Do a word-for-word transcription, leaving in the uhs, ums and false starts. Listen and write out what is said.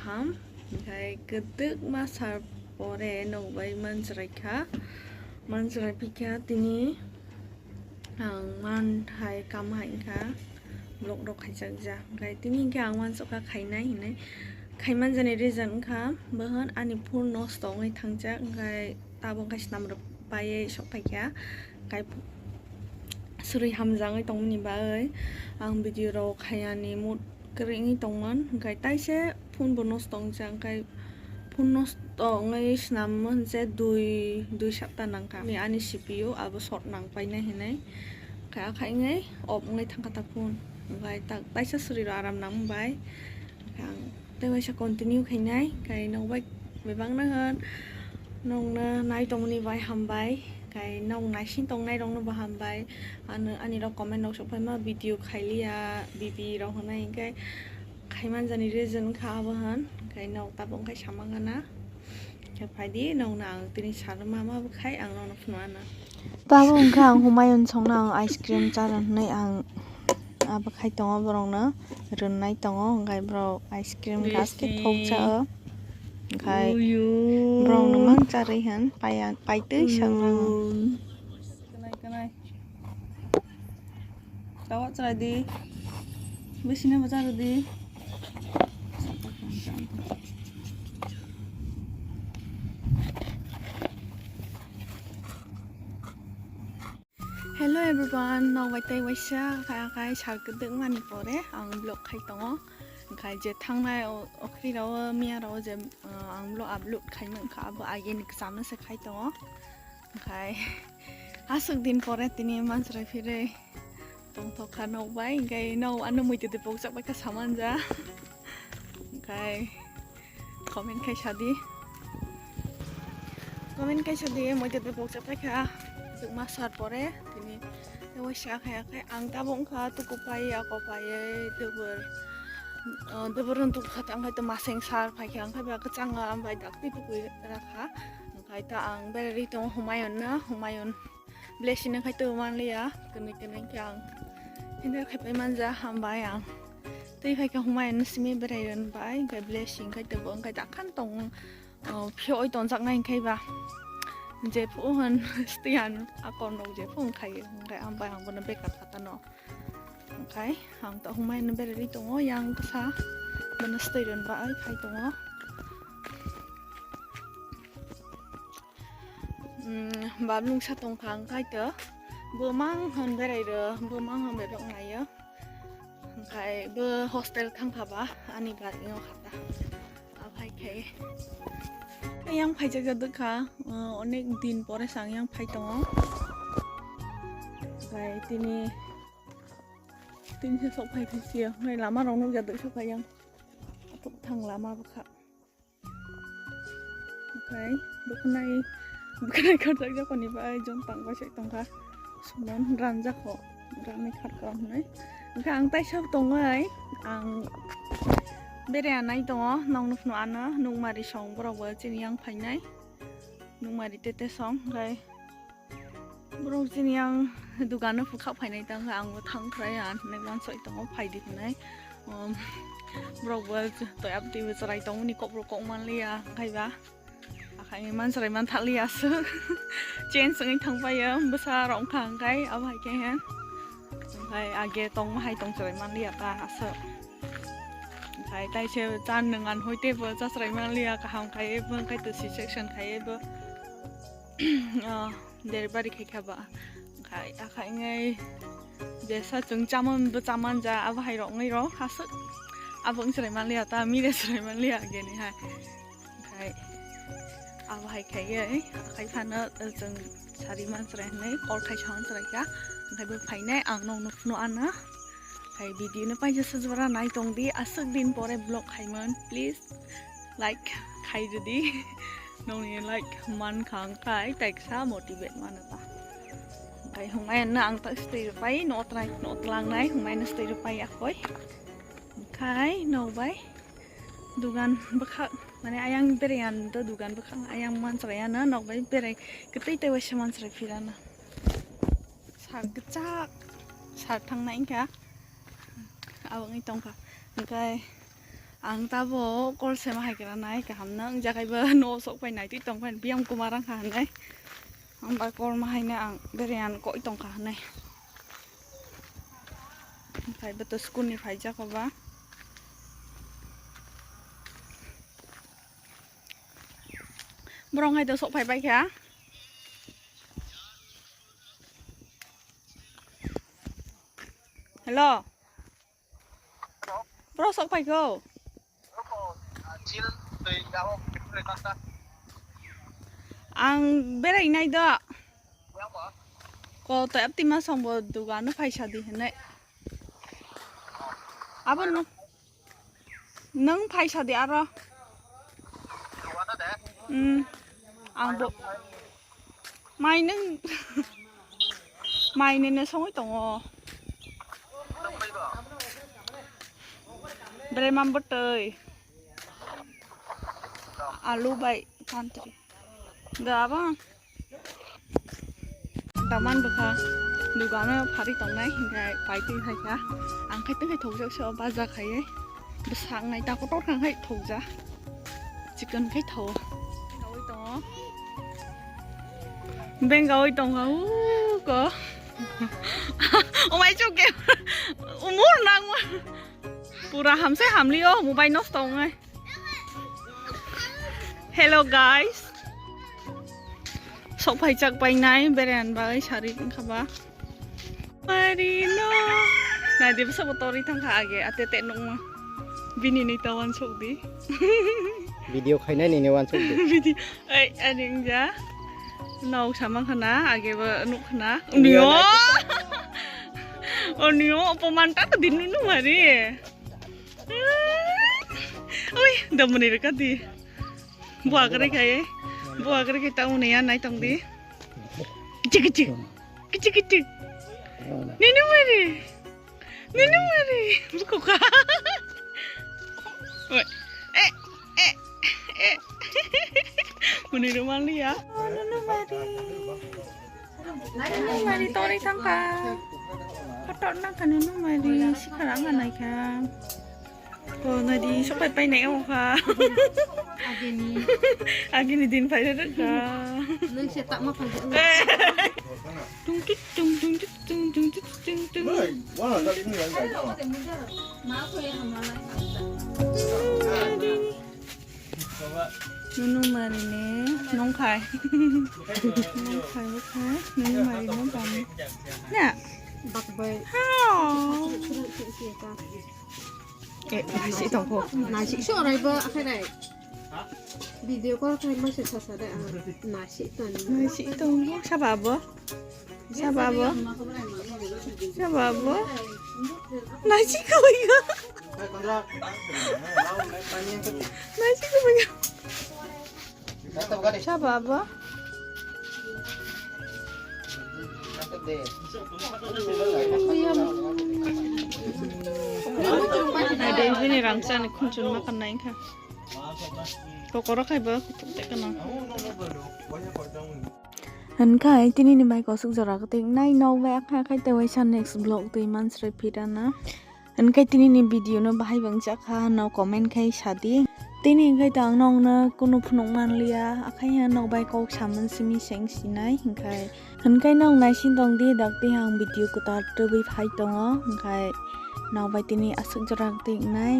Am, hingkhai kwdwkma sal pore nokbai manchwrai kha. Manchwrai phikha tini ang man hai kam hai wngkha vlog rok khaijak ja. Hingkhai tini hingkhe ang wansukha khainai hinwi. Khaimanjani reason wngkha bohon ani phone nosto wngwi thangjak, hingkhai tabuk hingkhai swnam rok paiwi sok phaikha. Hingkhai swrwi hamjagwi tongmani bagwi ang video rok khaiyani mood kwrwi wngwi tongmani, hingkhai taise phone bo nosto wngjak, hingkhai phone nosto wngwi swnammo hwnse dui, dui sapta nangkha. Ani, ani C P U abo short nangpainai hinwi, hingkhai akhaingwi off wngwi thangkha ta phone, hingkhai ta, taisa swrwi rok aram nangmani bai, hingkhai ang tei waisa continue khainai, hingkhai nokbai bebak nang hwn, nokno nai tongmani bai hambai, hingkhai nok naising tongnai rokno bo hambai. Ano ani rok comment rok sok phaima video khailiya bibi rok hwnwi, hingkhai khaimanjani reason wngkha abo hwn, hingkhai nok tabuk wngkhai sama gana. Khe phaidi nokno ang tini salma ma bwkhai ang nokno phunukna. Tabuk wngkha ang Humayun songno ang ice cream chana hwnwi ang abo khai tongo borokno rwnai tongo, hingkhai borok ice cream gaske thok cha-o, hingkhai borokno mang charwi hwn paiya, paitwi sangrang. Tawa chwrai di. Bisini bo charo di. Hello everyone, nokbai tei waisa khai khai sal kwdwk mani pore ang vlog khai tongo. Khai je thangnai o, okhri rao miya rao je, uh, ang vlog upload khai mankha abo ageni kwcham se khai tongo. Khai aswk din pore tini manchwrai phirwi tongthok kha nokbai, hingkhai nok ano muitu de pokchak bai kha samanja. Hingkhai comment khai sadi, comment khai sadi, muitu de pokchak bai kha chukma sar pore tini tei waisa khai khai ang tabuk wngkha tuku pai ako paiwi dubur, uh, dubur no tuku kha tang khai to maseng sar phai kha ang khai ba kwchang ambai dak twi tukui rakha. Hingkhai ta ang berarwi tongo Humayun no, Humayun blessing no khai to manliya, kwnwi kwnwi khe ang hinder khai pai manja, hambai ang twi phai kha Humayun no simi berai rwn bai, hingkhai blessing khai to bo wngkhai ta khan tong, oh, phiyoi tongjaknai hingkhai ba jephu hwn stian akor nok jephu wngkhai, hingkhai hambai ang bono bekar kha tano. Hingkhai ang to Humayun no berarwi tongo, yang kisa bono stwi rwn bai phai tongo. Mm, bablung sa tongkha, hingkhai to bwmang hwn berai rw, bwmang hwn bebak naio. Hingkhai bo hostel thangkha ba ani bari no khata. Aphai khe yang phaijak jadwk kha, uh, onek din pore sang yang phai tongo. Hingkhai tini, tini se sok phai phai siya, hingkhai lama rok nuk jadwk sok phai yang. Athuk thang lama bwkha. Okai, bwkhanai, bwkhanai kharjak jakoni bai jong tang bai sai tongkha. Sumon ranjak ho, ranai kharkha hwnwi. Hingkhe ang taisa tongnai, ang bereya nai tongo, nokno phano ano nukmari song borok bo chini yang phainai. Nukmari tete song, hingkhe borok chini yang dukano phukhak phainai tangkha, ang bo thang khwlai ya hinwi wansoi tongo, phaidi hinwi. Um, borok bo toya twi bo chwrai tongmani kok rok kok manliya, haiba. Akhai manchwrai manthalia aswk. Change wngwi thangpaio, bwsa rok wngkha hingkhai, abo hai khe he. Hingkhai age tongma hai tong chwrai manliya ta aswk. Hingkhai taise chan nwngan hoi teibo cha chwrai manliya, kaham khai ebo, hingkhai to C section khai ebo. Ah, delivery khai kha ba. Khai, akhai ngai jesa chwng chamon bo chamanja, abo hai rok ngai rok aswk. Abo wng chwrai manliya ta, mire chwrai manliya geni hai. Khai, abo hai khai ye, akhai phano, eh, chwng sari man chwrai hinwi, call khai sa man chwrai kha. Khai bo phainai, ang nokno phunu ana. Khai video no paisa sajwara nai tong di, aswk din pore vlog khaimon, please. Like khai jodi nongni like man khang khai taiksa motivate mano ta. Khai hwngai na ang tak stay pai no trai no tlang nai hwngai na stay pai akoi. Khai no bai dugan bwkha mane ayang bereyan do dugan bwkha ayang man chaya na nok bai berei kwtwi tai waisa man chai phirana. Sar gachak sar thang nai kha. Abo wngwi tongkha. Hingkhai Ang tabo call sema hai kira nai kaham nang jagai ba no sok pai nai twi tong pai biyang kuma rang kha nai. Ang ba call ma hai na ang berean koi tong kha nai. Phai ba to school ni phai jako ba. Borong hai to sok phai pai kha. Hello. Bro sok phai kho. Ang berai nai do. Ko to apti ma song bo dugano phai sa di hene. Abo no. Nung phai sa di aro. Hmm. Ang bo mai nung mai nene songwi tongo. Bere mam bwtwi. Alu bai pantri. Da abang. Taman bwkha dugano phari tongnai hinkhe pai twi hai kha. Ang khai twi hai thokjak se o baja khaiwi. Bwsang nai ta kotor kha khai thokja. Chicken khai tho. Gawi tongo. Beng gawi tongo u ko. Umai chuk ke. Umur nang. Pura hamsai hamli o mobile nosto wngnai. Hello guys. Sok phai chak pai nai berean bai sari wngkha ba. Marino. Nai de bwsabo tori thang kha age ate te nungma. Bini ni ta wansuk di. Video khainai nini wansuk di. Video ai ani wngja. Nok samang khana age bo nuk khana. Unio. Unio opoman ta din nunu mari. Ui, damuni reka di. Buagre kai. Buagre kai ta uni ya nai tong di. Kichi kichi. Kichi kichi. Nini mari. Nini mari. Buku ka. Oi. Eh, eh, eh. Muni rumah ya. Oh, nunu mari. Nunu mari tori tangka. Kotor nangka nunu mari. Sekarang anai ka. Ko nadi sopai pai nai o kha. Agini. Agini din pai rek kha. Nang se tak ma pai. Tung tik tung tung tik tung tung tik tung tung. Ma ko ye hamla. Nunu mari ne nongkhai. Nongkhai bwkhai nunu mari nongkhai. Na. Bakbai. Hao. Eh, nasi tongkho. Nasi so rai ba akhai rai. Video call khai ma se sasa de ang. Nasi tong. Nasi tongkho saba bo. Saba bo. Saba bo. Nasi ko ya. Nasi ko ya. Saba bo. Nai dai bini rangchak ni khunchun ma kanai kha. Kokoro khai bo kutuk te kana. Hwnkhai tini ni mai kosuk jora kwtwi nai nok bai akhai akhai tei sa next vlog twi mansre phirana. Hwnkhai tini ni video no bahai bangchak kha no comment khai sadi. Tini hwnkhai to ang nokno kunu phunuk manliya akhai ha nok bai kok samun simi seng sinai hwnkhai. Hwnkhai nok naisin tong di dak tei ang video kwtal twbwi phai tongo hwnkhai nok bai tini aswk jora twi wngnai.